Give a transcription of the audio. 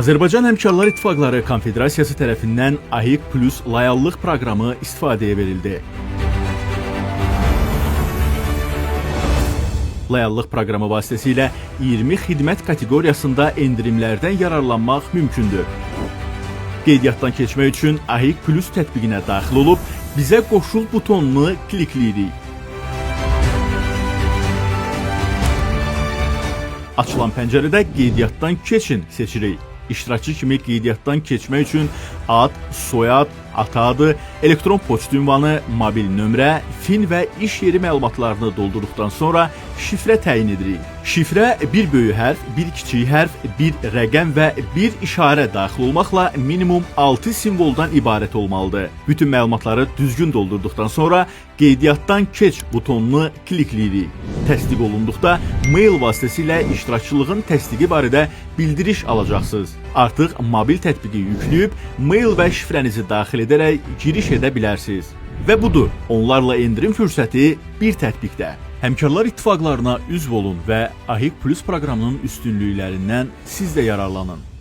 Azərbaycan Həmkarlar İttifaqları Konfederasiyası tərəfindən AHİK Plus layallıq proqramı istifadəyə verildi. Layallıq proqramı vasitəsilə 20 xidmət kateqoriyasında endirimlərdən yararlanmaq mümkündür. Qeydiyyatdan keçmək üçün AHİK Plus tətbiqinə daxil olub bizə qoşul butonunu klikləyirik. Açılan pəncərədə qeydiyyatdan keçin seçirik. İştirakçı kimi qeydiyyatdan keçmək üçün ad, soyad, ata adı, elektron poçt ünvanı, mobil nömrə, fin və iş yeri məlumatlarını doldurduqdan sonra şifrə təyin edirik. Şifrə bir böyük hərf, bir kiçik hərf, bir rəqəm və bir işarə daxil olmaqla minimum 6 simvoldan ibarət olmalıdır. Bütün məlumatları düzgün doldurduqdan sonra qeydiyyatdan keç butonunu klikləyirik. Təsdiq olunduqda mail vasitəsilə iştirakçılığın təsdiqi barədə bildiriş alacaqsınız. Artıq mobil tətbiqi yükləyib mail və şifrənizi daxil edərək giriş edə bilərsiniz. Və budur, onlarla endirim fürsəti bir tətbiqdə. Həmkarlar İttifaqlarına üzv olun və AHİK Plus proqramının üstünlüklərindən siz də yararlanın.